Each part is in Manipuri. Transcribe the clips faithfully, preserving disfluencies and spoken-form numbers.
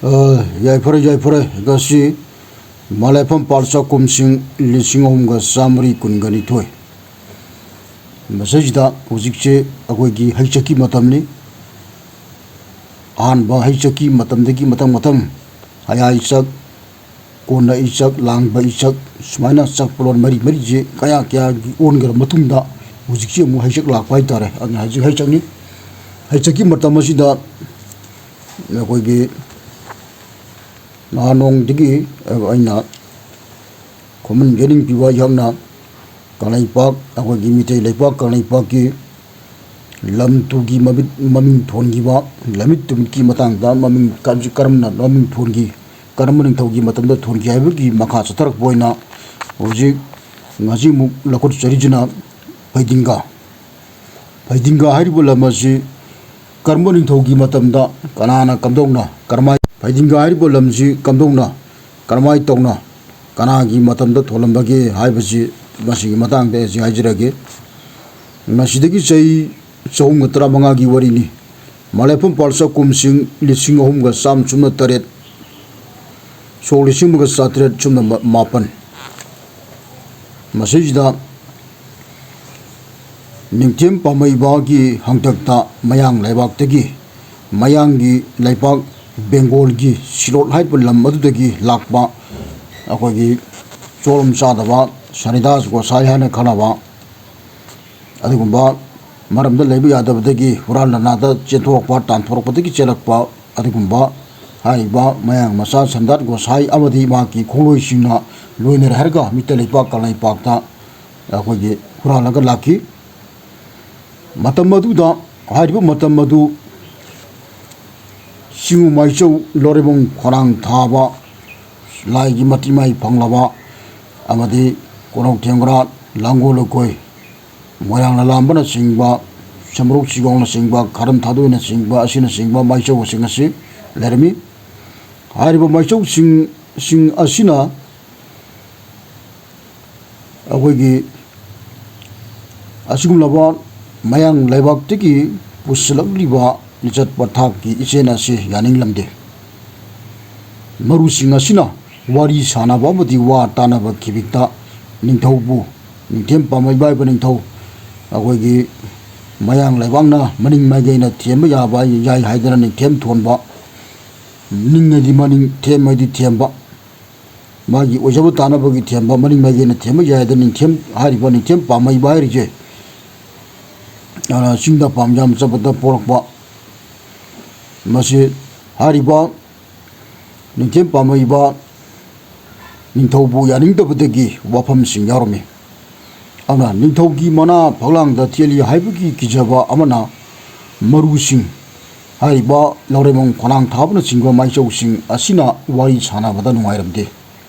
ꯑ, ꯌꯥꯏꯐꯔꯦ, ꯌꯥꯏꯐꯔꯦ꯫ ꯉꯁꯤ ꯃꯂꯥꯏꯐꯝ ꯄꯥꯜ ꯆꯥꯛꯈꯨꯝꯁꯤꯡ ꯂꯤꯁꯤꯡ ꯑꯍꯨꯝꯒ ꯆꯥꯃꯔꯤ ꯀꯨꯟꯒ ꯅꯤꯊꯣꯏ꯫ ꯃꯁꯤꯁꯤꯗ ꯍꯧꯖꯤꯛꯁꯦ ꯑꯩꯈꯣꯏꯒꯤ ꯍꯩꯆꯛꯀꯤ ꯃꯇꯝꯅꯤ꯫ ꯑꯍꯥꯟꯕ ꯍꯩꯆꯛꯀꯤ ꯃꯇꯝꯗꯒꯤ ꯃꯊꯪ ꯃꯊꯪ ꯍꯌꯥꯏ ꯆꯛ, ꯀꯣꯟꯅ ꯏꯆꯛ, ꯂꯥꯡꯕ ꯏꯆꯛ, ꯁꯨꯃꯥꯏꯅ ꯆꯛ ꯄꯂꯣꯟ ꯃꯔꯤ ꯃꯔꯤꯁꯦ ꯀꯌꯥ ꯀꯌꯥꯒꯤ ꯑꯣꯟꯈ꯭ꯔ ꯃꯇꯨꯡꯗ ꯍꯧꯖꯤꯛꯁꯤ ꯑꯃꯨꯛ ꯍꯩꯆꯛ ꯂꯥꯛꯄ ꯍꯥꯏꯇꯥꯔꯦ꯫ ꯑꯗꯨꯅ ꯍꯧꯖꯤꯛ ꯍꯩꯆꯛꯅꯤ꯫ ꯍꯩꯆꯛꯀꯤ ꯃꯇꯝ ꯑꯁꯤꯗ ꯑꯩꯈꯣꯏꯒꯤ ꯅꯍꯥꯟ ꯅꯣꯡꯗꯒꯤ ꯑꯩꯅ ꯈꯣꯝꯍꯟ ꯌꯦꯅꯤꯡ ꯄꯤꯕ ꯑꯩꯍꯥꯛꯅ ꯀꯪꯂꯩꯄꯥꯛ, ꯑꯩꯈꯣꯏꯒꯤ ꯃꯤꯇꯩ ꯂꯩꯄꯥꯛ ꯀꯪꯂꯩꯄꯥꯛꯀꯤ ꯂꯝ ꯇꯨꯒꯤ ꯃꯃꯤꯠ, ꯃꯃꯤꯡ ꯊꯣꯟꯈꯤꯕ, ꯂꯝꯃꯤꯠ ꯇꯨꯃꯤꯠꯀꯤ ꯃꯇꯥꯡꯗ ꯃꯃꯤꯡ ꯀ-, ꯀꯔꯝꯅ ꯃꯃꯤꯡ ꯊꯣꯟꯈꯤ, ꯀꯔꯝꯕ ꯅꯤꯡꯊꯧꯒꯤ ꯃꯇꯝꯗ ꯊꯣꯟꯈꯤ ꯍꯥꯏꯕꯒꯤ ꯃꯈꯥ ꯆꯠꯊꯔꯛꯄ ꯑꯣꯏꯅ ꯍꯧꯖꯤꯛ ꯉꯁꯤꯃꯨꯛ ꯂꯧꯈꯠꯆꯔꯤꯁꯤꯅ ꯐꯩꯗꯤꯡꯒꯥ꯫ ꯐꯩꯗꯤꯡꯒꯥ ꯍꯥꯏꯔꯤꯕ ꯂꯝ ꯑꯁꯤ ꯀꯔꯝꯕ ꯅꯤꯡꯊꯧꯒꯤ ꯃꯇꯝꯗ ꯀꯅꯥꯅ ꯀꯝꯗꯧꯅ ꯀꯔꯝꯍꯥꯏ-, ꯐꯩꯗꯤꯡꯒꯥ ꯍꯥꯏꯔꯤꯕ ꯂꯝꯁꯤ ꯀꯝꯗꯧꯅ ꯀꯔꯝꯍꯥꯏ ꯇꯧꯅ ꯀꯅꯥꯒꯤ ꯃꯇꯝꯗ ꯊꯣꯜꯂꯝꯕꯒꯦ ꯍꯥꯏꯕꯁꯤ ꯃꯁꯤꯒꯤ ꯃꯇꯥꯡꯗ ꯑꯩ ꯍꯧꯖꯤꯛ ꯍꯥꯏꯖꯔꯒꯦ꯫ ꯃꯁꯤꯗꯒꯤ ꯆꯍꯤ ꯆꯍꯨꯝꯒ ꯇꯔꯥꯃꯉꯥꯒꯤ ꯋꯥꯔꯤꯅꯤ꯫ ꯃꯂꯥꯏꯐꯝ ꯄꯥꯜ ꯆꯥꯛꯈꯨꯝꯁꯤꯡ ꯂꯤꯁꯤꯡ ꯑꯍꯨꯝꯒ ꯆꯥꯝꯃ ꯁꯨꯞꯅ ꯇꯔꯦꯠ, ꯁꯣꯛ ꯂꯤꯁꯤꯡ ꯑꯃꯒ ꯆꯥꯇ꯭ꯔꯦꯠ ꯁꯨꯞꯅ ꯃꯥꯄꯟ꯫ ꯃꯁꯤꯁꯤꯗ ꯅꯤꯡꯊꯦꯝ ꯄꯥꯝꯃꯩꯕꯒꯤ ꯍꯥꯛꯇꯛꯇ ꯃꯌꯥꯡ ꯂꯩꯕꯥꯛꯇꯒꯤ, ꯃꯌꯥꯡꯒꯤ ꯂꯩꯄꯥꯛ ꯕꯦꯡꯒꯣꯜꯒꯤ ꯁꯤꯂꯣꯠ ꯍꯥꯏꯔꯤꯕ ꯂꯝ ꯑꯗꯨꯗꯒꯤ ꯂꯥꯛꯄ ꯑꯩꯈꯣꯏꯒꯤ ꯆꯣꯂꯝ ꯆꯥꯗꯕ ꯁꯅꯤꯗꯥꯁ ꯒꯣꯁꯥꯏ ꯍꯥꯏꯅ ꯈꯪꯅꯕ ꯑꯗꯨꯒꯨꯝꯕ ꯃꯔꯝꯗ ꯂꯩꯕ ꯌꯥꯗꯕꯗꯒꯤ ꯍꯨꯔꯥꯟ ꯂꯥꯟꯅꯥꯗ ꯆꯦꯟꯊꯣꯔꯛꯄ, ꯇꯥꯟꯊꯣꯔꯛꯄꯗꯒꯤ ꯆꯦꯜꯂꯛꯄ ꯑꯗꯨꯒꯨꯝꯕ ꯍꯥꯏꯔꯤꯕ ꯃꯌꯥꯡ ꯃꯆꯥ ꯁꯅꯤꯗꯥꯁ ꯒꯣꯁꯥꯏ ꯑꯃꯗꯤ ꯃꯍꯥꯛꯀꯤ ꯈꯣꯡꯂꯣꯏꯁꯤꯡꯅ ꯂꯣꯏꯅꯔꯦ ꯍꯥꯏꯔꯒ ꯃꯤꯇꯩ ꯂꯩꯄꯥꯛ ꯀꯪꯂꯩꯄꯥꯛꯇ ꯑꯩꯈꯣꯏꯒꯤ ꯍꯨꯔꯥꯜꯂꯒ ꯂꯥꯛꯈꯤ꯫ ꯃꯇꯝ ꯑꯗꯨꯗ, ꯍꯥꯏꯔꯤꯕ ꯃꯇꯝ ꯑꯗꯨ ꯆꯤꯡꯉꯨ ꯃꯥꯏꯆꯧ ꯂꯣꯔꯦꯕꯨꯡ ꯈꯣꯏꯔꯥꯡ ꯊꯥꯕ, ꯂꯥꯏꯒꯤ ꯃꯇꯤꯛ ꯃꯍꯩ ꯐꯪꯂꯕ ꯑꯃꯗꯤ ꯀꯣꯔꯧ ꯊꯦꯡꯒ꯭ꯔꯥ, ꯂꯥꯡꯒꯣꯜ ꯂꯨꯀꯣꯏ, ꯃꯣꯏꯔꯥꯡ ꯂꯂꯥꯝꯕꯅꯆꯤꯡꯕ, ꯁꯝꯕ꯭ꯔꯨꯛ ꯆꯤꯒꯣꯡꯅꯆꯤꯡꯕ, ꯈꯥꯔꯝ ꯊꯥꯗꯣꯏꯅꯆꯤꯡꯕ ꯑꯁꯤꯅꯆꯤꯡꯕ ꯃꯥꯏꯆꯧꯁꯤꯡ ꯑꯁꯤ ꯂꯩꯔꯝꯃꯤ꯫ ꯍꯥꯏꯔꯤꯕ ꯃꯥꯏꯆꯧꯁꯤꯡ, ꯁꯤꯡ ꯑꯁꯤꯅ ꯑꯩꯈꯣꯏꯒꯤ ꯑꯁꯤꯒꯨꯝꯂꯕ ꯃꯌꯥꯡ ꯂꯩꯕꯥꯛꯇꯒꯤ ꯄꯨꯁꯤꯜꯂꯛꯂꯤꯕ ꯂꯤꯆꯠ ꯄꯊꯥꯞꯀꯤ ꯏꯆꯦꯜ ꯑꯁꯤ ꯌꯥꯅꯤꯡꯂꯝꯗꯦ꯫ ꯃꯔꯨꯁꯤꯡ ꯑꯁꯤꯅ ꯋꯥꯔꯤ ꯁꯥꯅꯕ ꯑꯃꯗꯤ ꯋꯥ ꯇꯥꯅꯕ ꯈꯤꯕꯤꯛꯇ ꯅꯤꯡꯊꯧꯕꯨ, ꯅꯤꯡꯊꯦꯝ ꯄꯥꯝꯃꯩꯕ ꯍꯥꯏꯕ ꯅꯤꯡꯊꯧ, ꯑꯩꯈꯣꯏꯒꯤ ꯃꯌꯥꯡ ꯂꯩꯕꯥꯛꯅ ꯃꯅꯤꯡ ꯃꯥꯏꯀꯩꯅ ꯊꯦꯝꯕ ꯌꯥꯕ, ꯌꯥꯏ ꯍꯥꯏꯗꯅ ꯅꯤꯡꯊꯦꯝ ꯊꯣꯟꯕ, ꯅꯤꯡ ꯍꯥꯏꯗꯤ ꯃꯅꯤꯡ, ꯊꯦꯝ ꯍꯥꯏꯗꯤ ꯊꯦꯝꯕ, ꯃꯥꯒꯤ ꯑꯣꯏꯖꯕ ꯇꯥꯅꯕꯒꯤ ꯊꯦꯝꯕ, ꯃꯅꯤꯡ ꯃꯥꯏꯀꯩꯅ ꯊꯦꯝꯕ ꯌꯥꯏ ꯍꯥꯏꯗꯅ ꯅꯤꯡꯊꯦꯝ, ꯍꯥꯏꯔꯤꯕ ꯅꯤꯡꯊꯦꯝ ꯄꯥꯝꯃꯩꯕ ꯍꯥꯏꯔꯤꯁꯦ, ꯑ, ꯆꯤꯡꯗ ꯄꯥꯝ ꯌꯥꯝ ꯆꯠꯄꯗ ꯄꯣꯔꯛꯄ꯫ ꯃꯁꯤ ꯍꯥꯏꯔꯤꯕ ꯅꯤꯡꯊꯦꯝ ꯄꯥꯝꯃꯩꯕ ꯅꯤꯡꯊꯧꯕꯨ ꯌꯥꯅꯤꯡꯗꯕꯗꯒꯤ ꯋꯥꯐꯝꯁꯤꯡ ꯌꯥꯎꯔꯝꯃꯤ꯫ ꯑꯗꯨꯅ ꯅꯤꯡꯊꯧꯒꯤ ꯃꯅꯥ ꯐꯛꯂꯥꯡꯗ ꯊꯦꯠꯂꯤ ꯍꯥꯏꯕꯒꯤ ꯀꯤꯖꯕ ꯑꯃꯅ ꯃꯔꯨꯁꯤꯡ, ꯍꯥꯏꯔꯤꯕ ꯂꯧꯔꯦꯝꯕꯝ ꯈꯣꯂꯥꯡ ꯊꯥꯕꯅꯆꯤꯡꯕ ꯃꯥꯏꯆꯧꯁꯤꯡ ꯑꯁꯤꯅ ꯋꯥꯔꯤ ꯁꯥꯟꯅꯕꯗ ꯅꯨꯡꯉꯥꯏꯔꯝꯗꯦ꯫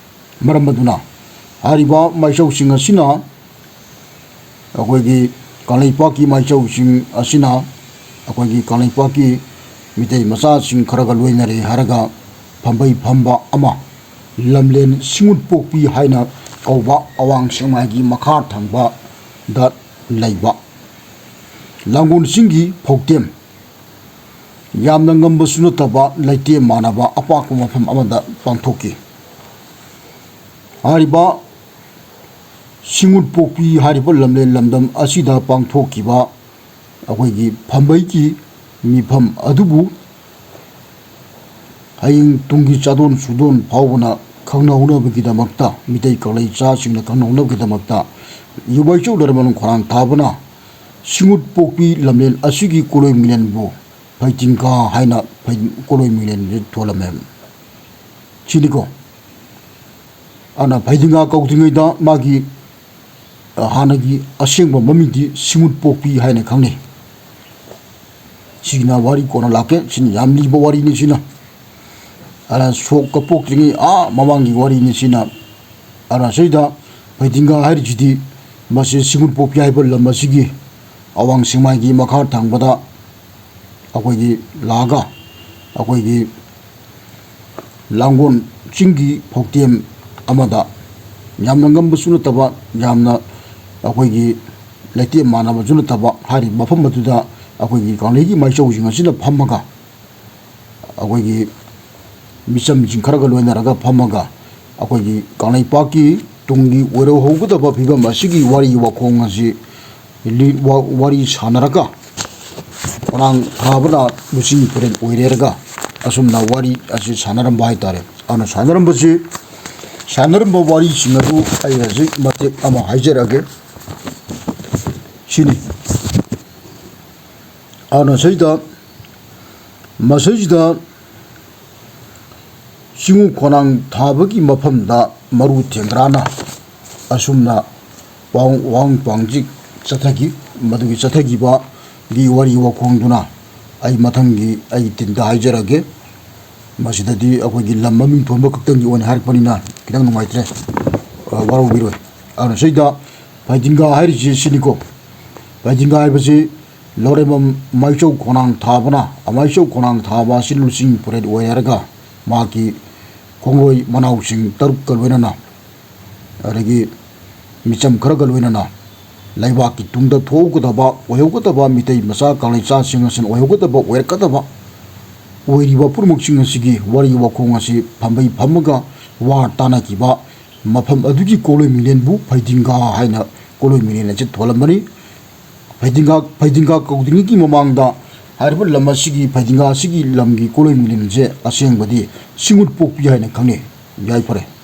ꯃꯔꯝ ꯑꯗꯨꯅ ꯍꯥꯏꯔꯤꯕ ꯃꯥꯏꯆꯧꯁꯤꯡ ꯑꯁꯤꯅ, ꯑꯩꯈꯣꯏꯒꯤ ꯀꯪꯂꯩꯄꯥꯛꯀꯤ ꯃꯥꯏꯆꯧꯁꯤꯡ ꯑꯁꯤꯅ ꯑꯩꯈꯣꯏꯒꯤ ꯀꯪꯂꯩꯄꯥꯛꯀꯤ ꯃꯤꯇꯩ ꯃꯆꯥꯁꯤꯡ ꯈꯔꯒ ꯂꯣꯏꯅꯔꯦ ꯍꯥꯏꯔꯒ ꯐꯝꯕꯩ ꯐꯝꯕ ꯑꯃ, ꯂꯝꯂꯦꯟ ꯁꯤꯡꯉꯨꯠꯄꯣꯛꯄꯤ ꯍꯥꯏꯅ ꯀꯧꯕ ꯑꯋꯥꯡ ꯁꯦꯛꯃꯥꯏꯒꯤ ꯃꯈꯥ ꯊꯪꯕꯗ ꯂꯩꯕ ꯂꯥꯡꯒꯣꯜ ꯆꯤꯡꯒꯤ ꯐꯧꯇꯦꯝ, ꯌꯥꯝꯅ ꯉꯝꯕꯁꯨ ꯅꯠꯇꯕ ꯂꯩꯇꯦꯝ ꯃꯥꯟꯅꯕ ꯑꯄꯥꯛꯄ ꯃꯐꯝ ꯑꯃꯗ ꯄꯥꯡꯊꯣꯛꯈꯤ꯫ ꯍꯥꯏꯔꯤꯕ ꯁꯤꯡꯉꯨꯠꯄꯣꯛꯄꯤ ꯍꯥꯏꯔꯤꯕ ꯂꯝꯂꯦꯟ ꯂꯝꯗꯝ ꯑꯁꯤꯗ ꯄꯥꯡꯊꯣꯛꯈꯤꯕ ꯑꯩꯈꯣꯏꯒꯤ ꯐꯝꯕꯩꯒꯤ ꯃꯤꯐꯝ ꯑꯗꯨꯕꯨ ꯍꯌꯦꯡ ꯇꯨꯡꯒꯤ ꯆꯥꯗꯣꯟ ꯁꯨꯗꯣꯟ ꯐꯥꯎꯕꯅ ꯈꯪꯅꯍꯧꯅꯕꯒꯤꯗꯃꯛꯇ, ꯃꯤꯇꯩ ꯀꯪꯂꯩ ꯆꯥꯁꯤꯡꯅ ꯈꯪꯅꯍꯧꯅꯕꯒꯤꯗꯃꯛꯇ ꯌꯨꯝꯕꯩꯆꯧ ꯂꯩꯔꯝꯕꯝ ꯈꯣꯂꯥꯡ ꯊꯥꯕꯅ ꯁꯤꯡꯉꯨꯠꯄꯣꯛꯄꯤ ꯂꯝꯂꯦꯟ ꯑꯁꯤꯒꯤ ꯀꯣꯂꯣꯏ ꯃꯤꯡꯂꯦꯟꯕꯨ ꯐꯩꯗꯤꯡꯒꯥ ꯍꯥꯏꯅ ꯐꯩ-, ꯀꯣꯂꯣꯏ ꯃꯤꯡꯂꯦꯟꯁꯦ ꯊꯣꯜꯂꯝꯃꯦ꯫ ꯁꯤꯅꯤꯀꯣ꯫ ꯑꯗꯨꯅ ꯐꯩꯗꯤꯡꯒꯥ ꯀꯧꯗ꯭ꯔꯤꯉꯩꯗ ꯃꯥꯒꯤ, ꯑ, ꯍꯥꯟꯅꯒꯤ ꯑꯁꯦꯡꯕ ꯃꯃꯤꯡꯗꯤ ꯁꯤꯡꯉꯨꯠꯄꯣꯛꯄꯤ ꯍꯥꯏꯅ ꯈꯪꯅꯩ꯫ ꯁꯤꯒꯤꯅ ꯋꯥꯔꯤ ꯀꯣꯟꯅ ꯂꯥꯛꯀꯦ꯫ ꯁꯤꯅ ꯌꯥꯝ ꯂꯤꯕ ꯋꯥꯔꯤꯅꯤ ꯁꯤꯅ꯫ ꯑꯗꯨꯅ ꯁꯣꯛꯀ ꯄꯣꯛꯇ꯭ꯔꯤꯉꯩ ꯑꯥ ꯃꯃꯥꯡꯒꯤ ꯋꯥꯔꯤꯅꯤ ꯁꯤꯅ꯫ ꯑꯗꯨꯅ ꯁꯤꯗ ꯐꯩꯗꯤꯡꯒꯥ ꯍꯥꯏꯔꯤꯁꯤꯗꯤ ꯃꯁꯤ ꯁꯤꯡꯉꯨꯠꯄꯣꯛꯄꯤ ꯍꯥꯏꯕ ꯂꯝ ꯑꯁꯤꯒꯤ ꯑꯋꯥꯡ ꯁꯦꯛꯃꯥꯏꯒꯤ ꯃꯈꯥ ꯊꯪꯕꯗ ꯑꯩꯈꯣꯏꯒꯤ ꯂꯥꯛꯑꯒ ꯑꯩꯈꯣꯏꯒꯤ ꯂꯥꯡꯒꯣꯜ ꯆꯤꯡꯒꯤ ꯐꯧꯇꯦꯝ ꯑꯃꯗ ꯌꯥꯝꯅ ꯉꯝꯕꯁꯨ ꯅꯠꯇꯕ, ꯌꯥꯝꯅ ꯑꯩꯈꯣꯏꯒꯤ ꯂꯩꯇꯦꯝ ꯃꯥꯟꯅꯕꯁꯨ ꯅꯠꯇꯕ ꯍꯥꯏꯔꯤꯕ ꯃꯐꯝ ꯑꯗꯨꯗ ꯑꯩꯈꯣꯏꯒꯤ ꯀꯪꯂꯩꯒꯤ ꯃꯥꯏꯆꯧꯁꯤꯡ ꯑꯁꯤꯅ ꯐꯝꯃꯒ ꯑꯩꯈꯣꯏꯒꯤ ꯃꯤꯆꯝꯁꯤꯡ ꯈꯔꯒ ꯂꯣꯏꯅꯔꯒ ꯐꯝꯃꯒ ꯑꯩꯈꯣꯏꯒꯤ ꯀꯪꯂꯩꯄꯥꯛꯀꯤ ꯇꯨꯡꯒꯤ ꯑꯣꯏꯔꯛꯍꯧꯒꯗꯕ ꯐꯤꯕꯝ ꯑꯁꯤꯒꯤ ꯋꯥꯔꯤ ꯋꯥꯈꯣꯡ ꯑꯁꯤ ꯂꯤ-, ꯋꯥ-, ꯋꯥꯔꯤ ꯁꯥꯟꯅꯔꯒ ꯈꯣꯡꯅꯥꯡ ꯊꯥꯕꯅ ꯂꯨꯆꯤꯡ ꯄꯨꯔꯦꯜ ꯑꯣꯏꯔꯦꯔꯒ ꯑꯁꯨꯝꯅ ꯋꯥꯔꯤ ꯑꯁꯤ ꯁꯥꯟꯅꯔꯝꯕ ꯍꯥꯏꯇꯥꯔꯦ꯫ ꯑꯗꯨꯅ ꯁꯥꯟꯅꯔꯝꯕꯁꯤ, ꯁꯥꯟꯅꯔꯝꯕ ꯋꯥꯔꯤꯁꯤꯡ ꯑꯗꯨ ꯑꯩ ꯍꯧꯖꯤꯛ ꯃꯇꯦꯛ ꯑꯃ ꯍꯥꯏꯖꯔꯛꯑꯒꯦ꯫ ꯁꯤꯅꯤ꯫ ꯑꯗꯨꯅ ꯁꯤꯗ, ꯃꯁꯤꯗ ꯆꯤꯡꯉꯨ ꯈꯣꯡꯅꯥꯡ ꯊꯥꯕꯒꯤ ꯃꯐꯝꯗ ꯃꯔꯨ ꯊꯦꯡꯒ꯭ꯔꯥꯅ ꯑꯁꯨꯝꯅ ꯋꯥꯍꯪ, ꯋꯥꯍꯪ ꯄꯥꯎꯍꯪꯁꯤ ꯆꯠꯊꯈꯤ꯫ ꯃꯗꯨꯒꯤ ꯆꯠꯊꯈꯤꯕꯒꯤ ꯋꯥꯔꯤ ꯋꯥꯈꯣꯡꯗꯨꯅ ꯑꯩ ꯃꯊꯪꯒꯤ ꯑꯩ ꯇꯤꯟꯗ ꯍꯥꯏꯖꯔꯒꯦ꯫ ꯃꯁꯤꯗꯗꯤ ꯑꯩꯈꯣꯏꯒꯤ ꯂꯝ ꯃꯃꯤꯡ ꯊꯣꯟꯕ ꯈꯛꯇꯪꯒꯤ ꯑꯣꯏꯅ ꯍꯥꯏꯔꯛꯄꯅꯤꯅ ꯈꯤꯇꯪ ꯅꯨꯡꯉꯥꯏꯇ꯭ꯔꯦ꯫ ꯑ, ꯋꯥꯔꯧꯕꯤꯔꯣꯏ꯫ ꯑꯗꯨꯅ ꯁꯤꯗ ꯐꯩꯗꯤꯡꯒꯥ ꯍꯥꯏꯔꯤꯁꯤ ꯁꯤꯅꯤꯀꯣ꯫ ꯐꯩꯗꯤꯡꯒꯥ ꯍꯥꯏꯕꯁꯤ ꯂꯧꯔꯦꯝꯕꯝ ꯃꯥꯏꯆꯧ ꯈꯣꯡꯅꯥꯡ ꯊꯥꯕꯅ, ꯃꯥꯏꯆꯧ ꯈꯣꯡꯅꯥꯡ ꯊꯥꯕ ꯑꯁꯤ ꯂꯨꯆꯤꯡ ꯄꯨꯔꯦꯜ ꯑꯣꯏꯔꯦ ꯍꯥꯏꯔꯒ ꯃꯍꯥꯛꯀꯤ ꯈꯣꯡꯂꯣꯏ ꯃꯅꯥꯎꯁꯤꯡ ꯇꯔꯨꯛꯀ ꯂꯣꯏꯅꯅ, ꯑꯗꯒꯤ ꯃꯤꯆꯝ ꯈꯔꯒ ꯂꯣꯏꯅꯅ ꯂꯩꯕꯥꯛꯀꯤ ꯇꯨꯡꯗ ꯊꯣꯛꯍꯧꯒꯗꯕ, ꯑꯣꯏꯍꯧꯒꯗꯕ ꯃꯤꯇꯩ ꯃꯆꯥ ꯀꯪꯂꯩꯆꯥꯁꯤꯡ ꯑꯁꯤꯅ ꯑꯣꯏꯍꯧꯒꯗꯕ, ꯑꯣꯏꯔꯛꯀꯗꯕ, ꯑꯣꯏꯔꯤꯕ ꯄꯨꯝꯅꯃꯛꯁꯤꯡ ꯑꯁꯤꯒꯤ ꯋꯥꯔꯤ ꯋꯥꯈꯣꯡ ꯑꯁꯤ ꯐꯝꯕꯩ ꯐꯝꯃꯒ ꯋꯥ ꯇꯥꯅꯈꯤꯕ ꯃꯐꯝ ꯑꯗꯨꯒꯤ ꯀꯣꯂꯣꯏꯃꯤꯂꯦꯟꯕꯨ ꯐꯩꯗꯤꯡꯒꯥ ꯍꯥꯏꯅ ꯀꯣꯂꯣꯏꯃꯤꯂꯦꯟ ꯑꯁꯤ ꯊꯣꯜꯂꯝꯕꯅꯤ꯫ ꯐꯩꯗꯤꯡꯒꯥ, ꯐꯩꯗꯤꯡꯒꯥ ꯀꯧꯗ꯭ꯔꯤꯉꯩꯒꯤ ꯃꯃꯥꯡꯗ ꯍꯥꯏꯔꯤꯕ ꯂꯝ ꯑꯁꯤꯒꯤ, ꯐꯩꯗꯤꯡꯒꯥ ꯑꯁꯤꯒꯤ ꯂꯝꯒꯤ ꯀꯣꯂꯣꯏꯃꯤꯂꯦꯟꯁꯦ ꯑꯁꯦꯡꯕꯗꯤ ꯁꯤꯡꯉꯨꯠꯄꯣꯛꯄꯤ ꯍꯥꯏꯅ ꯈꯪꯅꯩ꯫ ꯌꯥꯏꯐꯔꯦ꯫